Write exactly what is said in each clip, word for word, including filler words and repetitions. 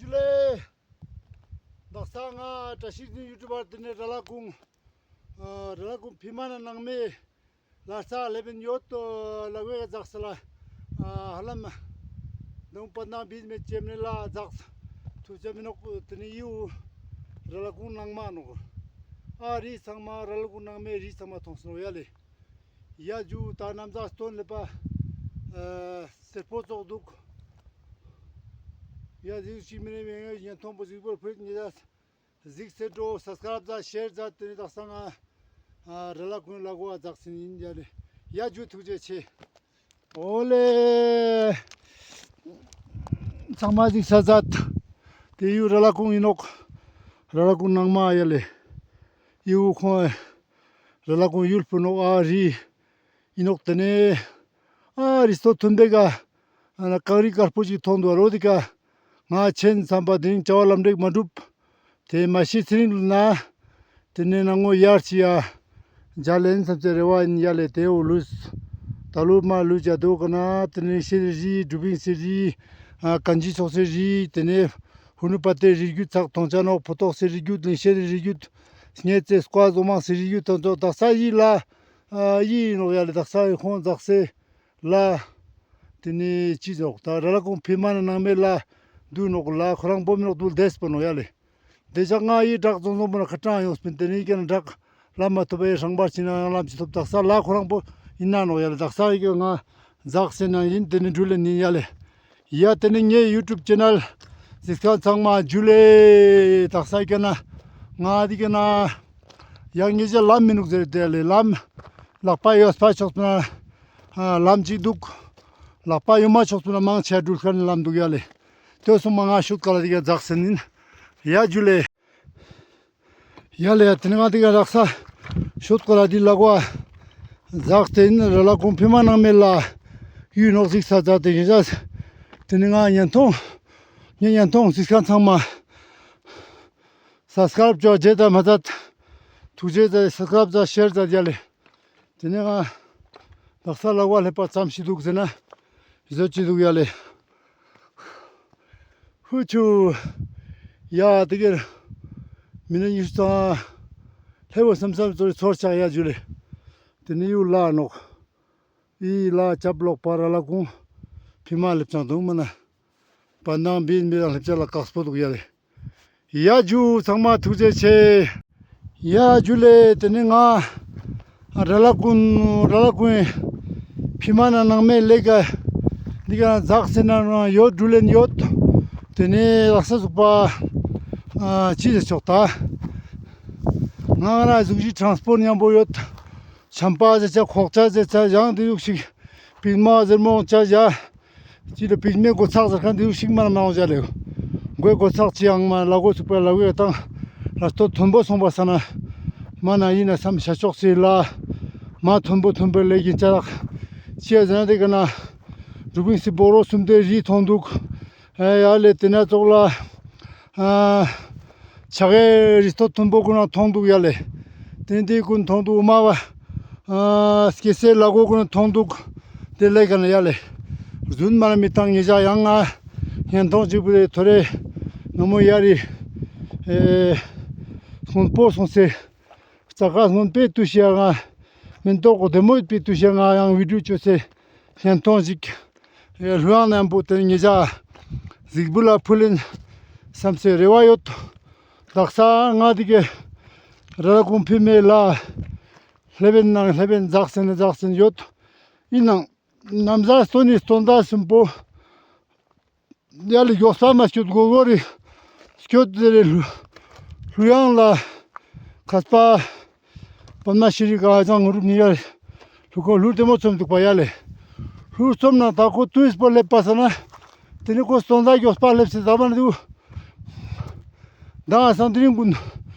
ཇུ་ལེ། དག་ས་ང་བཀྲ་ཤིས་འཛིན་ཡུ་ཊུབ་པར་དེ་ནས་ར་ལ་ཀུང་། ཨ་ར་ལ་ཀུང་ཕི་མ་ན་ནང་མའི་ལ་རྩ་ལེབ་བན་ཡོད་དོ། ལ་ཝེ་ག་ཛག་ས་ལ། ཨ་ཧ་ལམ་དང་པ་ན་བིས་མེ་ཅེམ་ནི་ལ་ཛག་ཐུག་ཅེམ་ནོག། དེ་ནས་ཡུ་ར་ལ་ཀུང་ནང་མ་ནོག། ཨ་རི་ཚང་མ་ར་ལ་ཀུང་ནང་མའི་རི་ཚང་མ་མཐོང་སོང་ཡ་ལེ། ཡ་ཇུ། ད་ནམ་ཟླ་སྟོན་ལེ་པ། ཨ་སེར་པོ་ཙོག་འདུག། ཡ་ཟིག་ཞིག་མི་ནས་མེད་ངས་ཉན་ཐོང་པོ་ཟིག་པོར་ཕུད་ཉེ་ད། གཟིགས་ཟེར་འགྲོ། སབ་སི་ཀ་རབ་ཛད། ཤེར་ཛད། དེ་ནས་དག་ས་ང་ཨ་ར་ལ་ཀུང་ལ་གོ་བ་ཛག་ཟིན་ཡིན་ཡ་ལེ། ཡ་ཇུ། ཐུགས་རྗེ་ཆེ། ཨོ་ལེ། ཚང་མ་གཟིགས་ས་ཛད། དེ་ཡུ་ར་ལ་ཀུང་ཡིན་ནོག། ར་ལ་ཀུང་ནང་མ་ཡ་ལེ། ཡུ་ཁོང་ར་ལ་ཀུང་ཡུལ་ཕུ་ནོག། ཨ་རི་ཡིན་ནོག། དེ་ནས་ཨ་རི་སྟོད་ཐུན་པེ་ག་ཨ་ན་གངས་རི་དཀར་པོ་ཅིག་མཐོང་འདུག། ཨ་རོ་དེ་ག་ང་ཆེན་བསམ་པ་དེ་རིང་བྱ་བ་ལམ་འགྲིག་མ་འགྲུབ། དེ་མ་ཤི་ཚེ་རིང་ལུས་ན། དེ་ནས་ནང་ངོ་ཡར་ཅིག་ཡ་མཇལ་ལེན་བསམ་ཚེ་རེ་བ་ཡིན་ཡ་ལེ། དེ་འོ་ལུས། ད་ལུས་མ་ལུས་བྱ་དོ་ག་ན། དེ་ནས་ཤེ་རི་རི། འབྲུ་བིང་སི་རི། ཨ་གན་ཇི་ཚོགས་སི་རི། དེ་ནས་ཧུ་ནུ་པ་ཏེ་རི་རྒྱུད་ཚག་མཐོང་ཆ་ནོག། ཕོ་ཏོག་སི་རི་རྒྱུད། ལིང་ཤེ་རི་རི་རྒྱུད། སྙེ་ཙེ་སྐོ་ཟོ་མང་སི་རི་རྒྱུད་དང་ཚོགས། དག་ས་ཡི་ལ་ཨ་ཡི་ནོག་ཡ་ལེ། དག་ས་ཡི་ཁོང་ཛག་སེ་ལ། དེ་ནས་ཅི་ནོག། ད་ར་ལ་ཀུང་ཕི་མ་ན་ནང་མའི་ལ་འདུག་ནོག། ལ་ཁོ་རང་བོ་མི་ནོག། དུལ་ཏེས་པོ་ནོག་ཡ་ལེ། དེ་ཞག་ང་ཡི་བྲག་ཙོང་ཙོང་པོ་ན་ཁ་ཏྲང་ཡོང་སྤིན། དེ་ནས་ཀྱང་བྲག་ལམ་མ་ཐོབ་པའི་ཧྲང་བར་ཕྱིན་ན་ལམ་ཅིག་ཐོབ། དག་ས་ལ་ཁོ་རང་བོ་ཡིན་ན་ནོག་ཡ་ལེ། དག་ས་ཡི་གི་ང་ཛག་སེ་ན་ཡིན། དེ་ནས་འགྲུལ་ལེན་ཡིན་ཡ་ལེ། ཡ་དེ་ནས་ངའི་ཡུ་ཊུབ་ཅེ་ནལ་གཟིགས་མཁན་ཚང་མ་ཇུ་ལེ། དག་ས་ཡི་གི་ན་ང་དེ་གི་ན་ཡང་ངེད་ཅག་ལམ་མི་ནུག་ཟེར་དེ་ལེ། ལམ་ལག་པ་ཡོད་པ་ཆོག་ན་ལམ་ཅིག་འདུག། ལག་པ་ཡོད་མ་ཆོག་ན་མང་ཆེ་འགྲུལ་མཁན་ལམ་འདུག་ཡ་ལེ། དེ་སོང་མ་ང་ཤོད་ཀ་ལ་དེ་ག་ཛག་སེ་ཡིན། ཡ་ཇུ་ལེ། ཡ་ལེ། ཡ་དེ་ནས་ང་དེ་ག་དག་ས་ཤོད་ཀ་ལ་དེ་ལ་གོ་ཛག་སྟེ་ཡིན། ར་ལ་ཀུང་ཕི་མ་ནང་མའི་ལ་ཡུལ་ནོག། གཟིགས་ས་ཛད་དེ་ཡིན་ཟ། དེ་ནས་ང་ཉན་ཐོང་ངའི་ཉན་ཐོང་གཟིགས་མཁན་ཚང་མ་སབ་སི་ཀ་རབ་ཅོ་བརྗེད་ད་མ་ཛད། ཐུགས་རྗེ་ཆེ། སབ་སི་ཀ་རབ་ཛད། ཤེར་ཛད་ཡ་ལེ། དེ་ནས་ང་དག་ས་ལ་གོ་ལེ་པ་ཙམ་ཞིག་འདུག་ཟེར་ན་བཟོ་ཅི་འདུག་ཡ་ལེ། ཧུ་ཆུ། ཡ་དེ་གར་མི་ནི་ཉི་ཤུ་ཙམ་ལྷེ་བོ་སམ་སམ་ཚོར་ཚོར་ཆག་ཡ་ཇུ་ལེ། དེ་ནས་ཡུ་ལ་ནོག། ཡི་ལ་ཅབ་ལོག་པ་ར་ལ་ཀུང་ཕི་མ་ལེབ་ཅང་དུང་མ་ན། པ་ནང་བིན་མི་རང་ལེབ་ཅ་ལ་ཀག་སྤོ་འདུག་ཡ་ལེ། ཡ་ཇུ། ཚང་མ་ཐུགས་རྗེ་ཆེ། ཡ་ཇུ་ལེ། དེ་ནས་ང་ར་ལ་ཀུང་ར་ལ་ཀུང་ཕི་མ་ན་ནང་མའི་ལེ་ག་འདི་ག་ཛག་སེ་ན་ཡོད། འགྲུལ་ལེན་ཡོད། དེ་ནས་ལག་ས་ཟུག་པ་ཨ་ཅི་ཟེར་ཆོག་ད། ང་ར་ཟུག་ཅིག་ཊ་རན་སི་པོརྚ་ཉམ་པོ་ཡོད། ཆམ་པ་ཟེར་ཆ་ཁོག་ཆ་ཟེར་ཆ་ཡང་དེ་ཟུག་ཞིག། པིག་མ་ཟེར་མོ་ཆ་ཡ། ཅི་ལ་པིག་མའི་སྒོ་ཚགས་ཟེར་མཁན་དེ་ཟུག་ཞིག་མ་ན་མ་འོང་ཅ་ལེ། མགོའི་སྒོ་ཚགས་ཅི་ཡང་མ་ལ་གོ་ཚུགས་པ་ལ་གོ་ཡ་དང་ལ་སྟོད་མཐོན་པོ་སོང་པ་ས་ན་མ་ན་ཡིན་ན་བསམ་ཤ་ཅོག་སི་ལ་མ་མཐོན་པོ་མཐོན་པོ་ལེ་ཡིན་ཅ་ལག། ཅི་ཡ་ཟེར་ན་དེ་ག་ན་རུ་བིང་སི་སྦོ་རོ་སུམ་དེ་རི་མཐོང་འདུག། ཨེ་ཡ་ལེ། དེ་ན་ཙོགས་ལ་ཨ་ཆ་གེ་རི་སྟོད་མཐོན་པོ་ཀུན་ན་མཐོང་འདུག་ཡ་ལེ། དེ་འདི་ཀུན་མཐོང་འདུག། མ་བ་ཨ་སྐྱེ་སའི་ལ་གོ་ཀུན་ན་མཐོང་འདུག། དེ་ལེ་ག་ན་ཡ་ལེ། རྫུན་མ་ན་མི་བཏང་། ངེད་ཅག་ཡང་ང་ཉན་ཐོང་ཅིག་པུ་རེ་ཐོ་རེ་ནུ་མོ་ཡ་རི་ཨེ་སྔོན་པོ་སོང་སེ་རྩ་ཁ་སྔོན་པའི་དུས་ཤིག་ང་མེན་ཏོག་གོ་བདེ་མོ་ཡོད་པའི་དུས་ཤིག་ང་ཡང་བི་ཌིའོ་ཅོ་སེ་ཉན་ཐོང་ཞིག་ལྷུ་ཡང་ནམ་པོ་དེ་ངེད་ཅག་གཟིགས་འབུལ་ལ་ཕུལ་ལེན་བསམ་སེ་རེ་བ་ཡོད། དག་ས་ང་དེ་གི་ར་ལ་ཀུང་ཕི་མའི་ལ་ལྷེ་བན་ནང་ལྷེ་བན་ཛག་སེ་ན་ཛག་སེ་ན་ཡོད། ཡིན་ནང་ནམ་ཟླ་སྟོན་ནི་སྟོན་ཟླ་གསུམ་པོ་ཡ་ལེ་མགྱོགས་པ་མ་སྐྱོད་གོ་གོ་རེ་སྐྱོད་དེ་རེ་ལྷུ་ལྷུ་ཡང་ལ་མཁས་པ་པདྨ་ཤྲི་ག་ཨ་ཅང་རུབ་ནི་ཡ་ལེ། ལྷུ་ཁོ་ལྷུ་བདེ་མོ་ཚོམ་འདུག་པ་ཡ་ལེ། ལྷུ་ཚོམ་ན་ད་ཁོ་ཏུས་པོ་ལེབ་པ་ས་ན་དེ་ནི་ཁོ་སྟོན་ཟླ་མགྱོགས་པ་ལེབ་སེ་ད་མ་ན་འདུག། ད་ང་སང་དེ་རིང་ཀུན་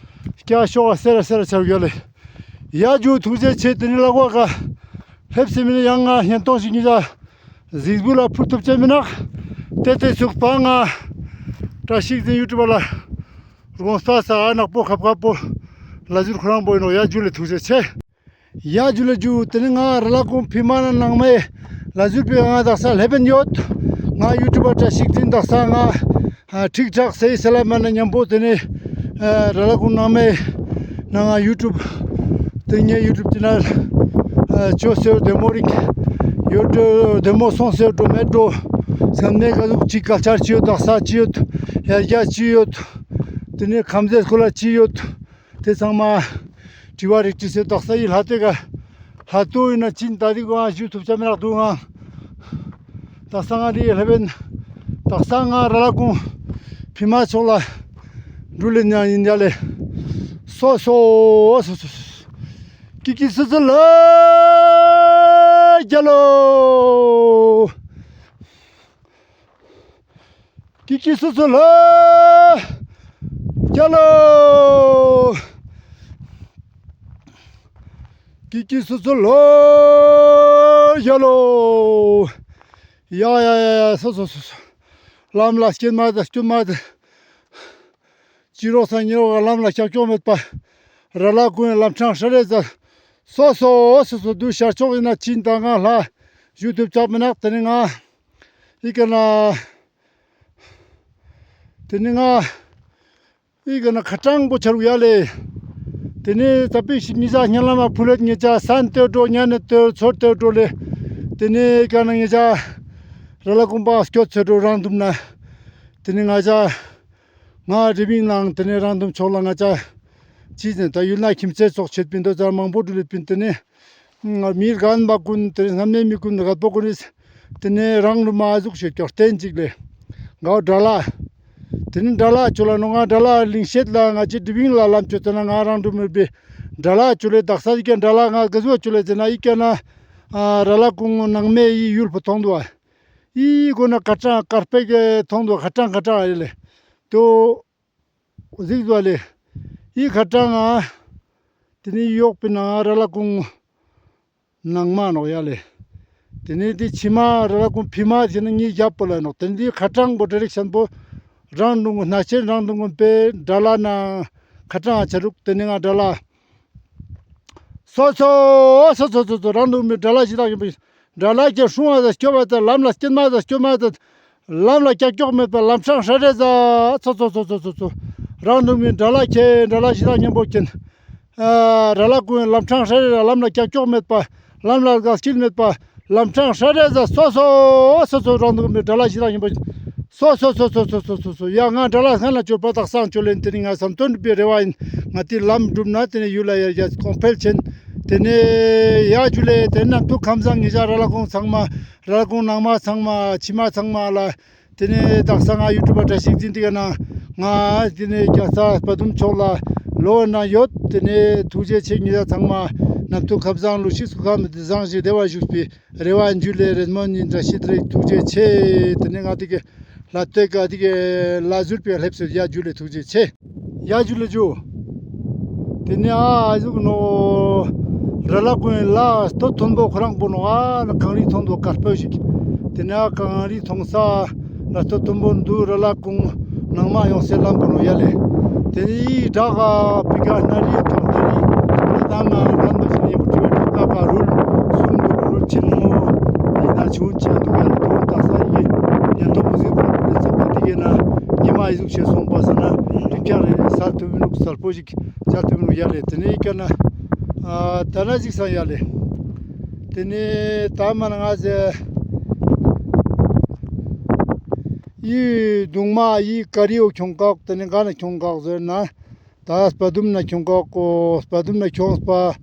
སྐྱ་ཤོག་སེ་ར་སེ་ར་ཆ་རུག་ཡ་ལེ། ཡ་ཇུ་ཐུགས་རྗེ་ཆེ། དེ་ནི་ལ་གོ་ག་ལྷེབ་སེ་མི་ནི་ཡང་ང་ཉན་ཐོང་ཞིག་ཉིད་ལ་གཟིགས་འབུལ་ལ་ཕུལ་ཐུབ་ཅེས་མི་ནག། ཏེ་ཏེ་ཚུགས་པ་ང་བཀྲ་ཤིས་འཛིན་ཡུ་ཊུབ་པ་ལ་དགོངས་པ་ས་ཨ་ནག་པོ་ཁབ་ཁབ་པོ་ལ་ཟུར་ཁོ་རང་པོ་ཡིན་ནོ། ཡ་ཇུ་ལེ་ཐུགས་རྗེ་ཆེ། ཡ་ཇུ་ལེ་ཇུ། དེ་ནི་ང་ར་ལ་ཀུང་ཕི་མ་ན་ནང་མའི་ལ་ཟུར་པའི་ང་དག་ས་ལྷེ་བན་ཡོད། ང་ཡུ་ཊུབ་པ་བཀྲ་ཤིས་འཛིན་དག་ས་ང་ ཨ་ཁྲིག་ཁྲག་སེ་སལ་མ་ན་ཉམ་པོ་ཏེ་ནེ་ཨ་ར་ལ་ཀུང་ནང་མེ་ནང་ང་ཡུ་ཊུབ་ཏེ་ནེ་ཡུ་ཊུབ་ཅེ་ནལ་ཨ་ཅོ་སེ་བ་དེ་མོ་རིག་ཡོད་དེ་མོ་སོང་སེ་བ་མེད་དོ། སམ་ནེ་ག་ཟུག་ཅིག་ཀལ་ཅར་ཅི་ཡོད། དག་ས་ཅི་ཡོད། ཡར་རྒྱས་ཅི་ཡོད། ཏེ་ནེ་ཁམས་སྐོར་ལ་ཅི་ཡོད། ཏེ་ཚང་མ་དྲི་བ་རིག་དྲི་སེ་དག་ས་ཡི་ལྷ་ཏེ་ག་ལྷ་ཏོ་ཡིན་ན་ཅིན་ད་ཏེ་ག་ཞུ་ཐུབ་ཅ་མི་རག་དུ་ང་། དག་ས་ང་རི་ལྷ་བན་དག་ས་ང་ར་ལ་ཀུང་ཕི་མ་ཚོགས་ལ་འགྲུལ་ལེ་ཉ་ཡིན་ཡ་ལེ། སོ་སོ་སོ་སོ་སོ། ཀི་ཀི་སུ་སུ་ལ་རྒྱ་ལོ། ཀི་ཀི་སུ་སུ་ལ་རྒྱ་ལོ། ཀི་ཀི་སུ་སུ་ལ་རྒྱ་ལོ། ཡ་ཡ་ཡ་ཡ། སོ་སོ་སོ་སོ། ལམ་ལ་སྐྱོད་མ་ད་སྐྱོད་མ་ད། ཅི་རོགས་ས་ཉི་རོགས་ལམ་ལ་ཀྱག་ཀྱོག་མེད་པ། ར་ལ་ཀུང་ལམ་འཕྲང་ཧྲ་རེ་ཟ། སོ་སོ་སོ་སོ། དུ་ཤར་ཕྱོགས་ཡིན་ན་ཅིན་ད་ང་ལྷ་ཞུ་ཐུབ་ཅག་མི་ནག། ཏེ་ནེ་ང་ཨི་ཀ་ན་ཏེ་ནེ་ང་ཨི་ཀ་ན་ཁ་ཏང་པོ་ཆ་རུག་ཡ་ལེ། ཏེ་ནེ་ཙ་པིག་ཞིག་ཉི་ཟ་ཉ་ལ་མ་ཕུ་ལེད་ཉེ་ཅ་སན་ཏེ་འགྲོ་ཉ་ནེ་ཏེ་ཚོར་ཏེ་འགྲོ་ལེ། ཏེ་ནེ་ཨི་ཀ་ན་ཉེ་ཅ་ར་ལ་ཀུང་པ་སྐྱོད་ཚེ་འགྲོ་རང་དུམ་ན། ཏེ་ནེ་ང་ཅ་ང་རི་བིང་ནང་ཏེ་ནེ་རང་དུམ་ཕྱོགས་ལ་ང་ཅ་ཅི་ཟེར་ད་ཡུལ་ན་ཁྱིམ་ཚེས་ཚོགས་ཆེད་པིན་དོ་ཙར་མང་པོ་འགྲུལ་ལེད་པིན། ཏེ་ནེ་མི་རྒན་པ་ཀུན་ཏེ་ནེ་སྔ་མའི་མི་ཀུན་རྒད་པོ་ཀུན་ནི་ཏེ་ནེ་རང་རུ་མ་ཟུག་ཤེས་ཀྱོག་སྟན་ཅིག་ལེ། ང་དྲ་ལ། ཏེ་ནེ་དྲ་ལ་ཅོ་ལ་ནོ། ང་དྲ་ལ་ལིང་ཤེད་ལ་ང་ཅི་དྲི་བིང་ལ་ལམ་ཅོ་ཙ་ན་ང་རང་རུ་མི་བི་དྲ་ལ་ཅོ་ལེ། དག་ས་ཨི་ཀ་དྲ་ལ་ང་ག་ཟུག་ཅོ་ལེ་ཟེར་ན་ཨི་ཀ་ན་ཨ་ར་ལ་ཀུང་ནང་མེ་ཡི་ཡུལ་པོ་ཐོང་དུ་བ། ཨི་གོ་ན་ཁ་ཏང་དཀར་པེ་གེ་ཐོང་དུ་བ། ཁ་ཏང་ཁ་ཏང་ཨ་ལེ། ཏོ་ཟིག་ཟུ་ལེ། ཨི་ཁ་ཏང་ང་ཏེ་ནེ་ཡོག་པིན་ན་ར་ལ་ཀུང་ནང་མ་ནོག་ཡ་ལེ། ཏེ་ནེ་ཏེ་ཕྱི་མ་ར་ལ་ཀུང་ཕི་མ་ཏེ་ནེ་ཉི་རྒྱབ་པོ་ལ་ནོག། ཏེ་ནེ་ཏེ་ཁ་ཏང་པོ་ཌའི་རེག་ཤན་པོ་རང་དུང་ནང་ཆེན་རང་དུང་པེ་དྲ་ལ་ན་ཁ་ཏང་ཆ་རུག། ཏེ་ནེ་ང་དྲ་ལ། སོ་སོ་སོ་སོ་སོ་སོ། རང་དུང་མི་དྲ་ལ་ཞི་དྲག་ཡིན་པ། དྲ་ལ་ཀྱི་སྲུང་བ་ཟ་སྐྱོབ་པ་ད། ལམ་ལ་སྐྱོད་མ་ཟ་སྐྱོད་མ་ད། ལམ་ལ་ཀྱག་ཀྱོག་མེད་པ། ལམ་འཕྲང་ཧྲ་རེ་ཟ། སོ་སོ་སོ་སོ་སོ། རང་དུང་མི་དྲ་ལ་ཁྱེན། དྲ་ལ་ཞི་དྲག་ཉམ་པོ་ཁྱེན། ཨ་ར་ལ་ཀུང་ལམ་འཕྲང་ཧྲ་རེ་ཟ། ལམ་ལ་ཀྱག་ཀྱོག་མེད་པ། ལམ་ལ་ག་སྐྱིལ་མེད་པ། ལམ་འཕྲང་ཧྲ་རེ་ཟ། སོ་སོ་སོ་སོ། རང་དུང་མི་དྲ་ལ་ཞི་དྲག་ཉམ་པོ་ཁྱེན། སོ་སོ་སོ་སོ། ཡ་ང་དྲ་ལ་སྔ་ན་ཅོ་པ་དག་ས་ཅོ་ལེན། ཏེ་ནེ་ང་བསམ་དོན་པའི་རེ་བ་ཡིན། ང་ཏེ་ལམ་གྲུབ་ན་ཏེ་ནེ་ཡུལ་ལ་ཡར་རྒྱས་གོང་འཕེལ་ཆེན། ཏེ་ནེ་ཡ་ཇུ་ལེ། ཏེ་ནེ་ནམ་ཐུག་ཁམས་བཟང་ཉེ་ཅ་ར་ལ་ཀུང་ཚང་མ་ར་ལ་ཀུང་ནང་མ་ཚང་མ་ཕྱི་མ་ཚང་མ་ལ། ཏེ་ནེ་དག་ས་ང་ཡུ་ཊུབ་པ་བཀྲ་ཤིས་འཛིན་ཏེ་ག་ན་ང་ཏེ་ནེ་རྒྱ་ཚ་སྤ་དུམ་ཕྱོགས་ལ་ལོ་ན་ཡོད། ཏེ་ནེ་ཐུགས་རྗེ་ཆེ། ཉེ་ཅ་ཚང་མ་ནམ་ཐུག་ཁམས་བཟང་ལུ་ཤིག་སུ་ཁམས་བཟང་ཞིག་བདེ་བ་བཞུགས་པའི་རེ་བ་ཡིན། ཇུ་ལེ། རེ་སྨོན་ཡིན། བཀྲ་ཤིས་བདེ་ལེགས། ཐུགས་རྗེ་ཆེ། ཏེ་ནེ་ང་ཏེ་གི་ལ་ཏེ་ཀ་ཏེ་གི་ལ་ཟུར་པའི་ལྷེབ་སོ། ཡ་ཇུ་ལེ། ཐུགས་རྗེ་ཆེ། ཡ་ཇུ་ལེ་ཇུ། ཏེ་ནེ་ཨ་ཟུག་ནོ། ར་ལ་ཀུང་ལ་སྟོད་མཐོན་པོ་ཁོ་རང་པོ་ནོ། ཨ་ན་གངས་རི་མཐོན་པོ་དཀར་པོ་ཞིག། ཏེ་ནེ་ཨ་གངས་རི་མཐོང་ས་ལ་སྟོད་མཐོན་པོ་འདུག། ར་ལ་ཀུང་ནང་མ་ཡོང་སའི་ལམ་པོ་ནོ་ཡ་ལེ། ཏེ་ནེ་ཨི་བྲག་ག་པི་ཀ་ན་རི་ཀ་ན་རི་ཀ་ན་ད་ང་ལམ་པ་ཞིག་ཡིན་པོ་ཅིག་ཡོད། ད་ག་རུལ་གསུམ་འདུག། རུལ་ཆེན་མོ་ཡིན་ན་ཆུང་ཆེན་འདུག་ཡ་ལེ། དོ་ད་ས་ཡི་ཉན་ཐོ་མོ་ཟིག་པ་ལེ། ཚང་མ་ཏེ་གི་ན་ཉི་མ་ཨི་ཟུག་ཤེས་སོང་པ་ས་ན་རིག་ཀྱང་རེ་ས་ཐུབ་མི་ནུག། སལ་པོ་ཞིག་ཅ་ཐུབ་མི་ནུག་ཡ་ལེ། ཏེ་ནེ་ཨི་ཀ་ན་ཨ་ད་ན་ཅིག་སང་ཡ་ལེ། ཏེ་ནེ་ད་མ་ན་ང་ཟེ་ཡི་གདུང་མ་ཡི་ཀ་རི་བོ་ཁྱོང་ཀག། ཏེ་ནེ་ག་ན་ཁྱོང་ཀག་ཟེར་ན་ད་སྤ་དུམ་ན་ཁྱོང་ཀག་གོ། སྤ་དུམ་ན་ཁྱོངས་པ།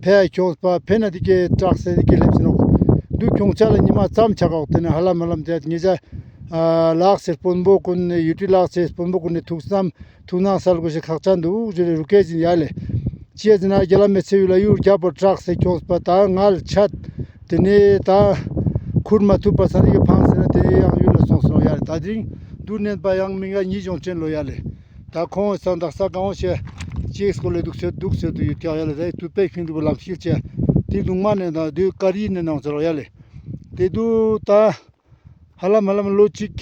ཕེ་ཁྱོངས་པ། ཕེ་ན་ཏེ་གི་བྲག་སེ་ཏེ་གི་ལྷེབ་སེ་ནོག། དུ་ཁྱོང་ཆ་ལ་ཉི་མ་ཙམ་ཆ་ཀག། ཏེ་ནེ་ཧ་ལམ་ཧ་ལམ་ཏེ་ཉེ་ཅ་ཨ་ལག་སེ་དཔོན་པོ་ཀུན་ནི་ཡུ་ཊི་ལག་སེ་དཔོན་པོ་ཀུན་ནི་ཐུགས་བསམ་ཐུགས་སྣང་སལ་དགོས་ཤེས་ཁག་ཅན་འདུག་ཟེར་རུ་སྐད་ཅིག་ཡ་ལེ། ཅི་ཡ་ཟེར་ན་རྒྱ་ལམ་མེ་ཚེ་ཡུལ་ལ་ཡུལ་རྒྱབ་པོ་བྲག་སེ་ཁྱོངས་པ་ད་ངལ་ཆད། ཏེ་ནེ་ད་ཁུར་མ་ཐུབ་པ་ས་ཏེ་གི་ཕངས་སེ་ན་ཏེ་ནེ་ཡང་ཡུལ་ལ་སོང་སོང་ཡ་ལེ། ད་དེ་རིང་དུ་ནན་པ་ཡང་མི་ང་ཉི་གཞུང་ཅན་ལོ་ཡ་ལེ། ད་ཁོང་སང་དག་ས་གང་ཤེས་ཅིག་སྐོར་ལས་དུག་སེ་དུག་སེ་དུ་ཡུ་ཐིག་ཡ་ལེ། ད་དུ་པེ་ཁིང་དུ་ལམ་ཤིལ་ཅེ་ཏེ་དུང་མ་ནེ་ན་དུ་ཀ་རི་ནེ་ནང་ཚེ་ལོ་ཡ་ལེ། ཏེ་དུ་ད་ཧ་ལམ་ཧ་ལམ་ལོ་ཅིག་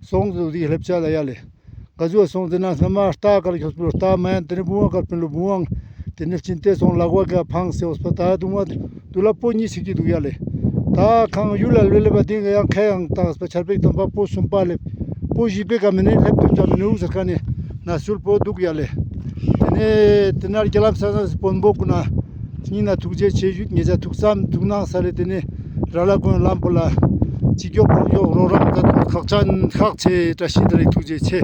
སོང་དུ་དེ་ལྷེབ་ཆ་ལ་ཡ་ལེ། ག་ཟུག་སོང་ཟེར་ན་སྔ་མ་རྟ་ཀར་ཁྱོད་པོ་རྟ་མ་ཡན་ཏེ་ནེ་བུང་བ་ཀར་པིན་ལོ་བུང་བ་ཏེ་ནེ་ཅིན་ཏེ་སོང་ལག་པ་ག་ཕངས་སེ་འོས་པ་ད་དུང་བ་དུ་ལ་པོ་ཉིས་ཤིག་གི་དུག་ཡ་ལེ། ད་ཁང་ཡུལ་ལ་ལུས་ལེ་བ་ཏིང་ག་ཡང་ཁ་ཡང་ཏང་སྤ་ཆར་པེག་ཏང་པ་པོ་སུམ་པ་ལེ། Bo jibe ka mene lhep tu ta mene u zerkane. Na sul po duk ya le. Tene tenar kelam sa na pon bo kuna. Sini na thukje che jut ngeja thuksam thuknang sa le tene. Rala kuna lam pola. Chikyo po yo ro ram ta khakchan khakche ta shi dali thukje che.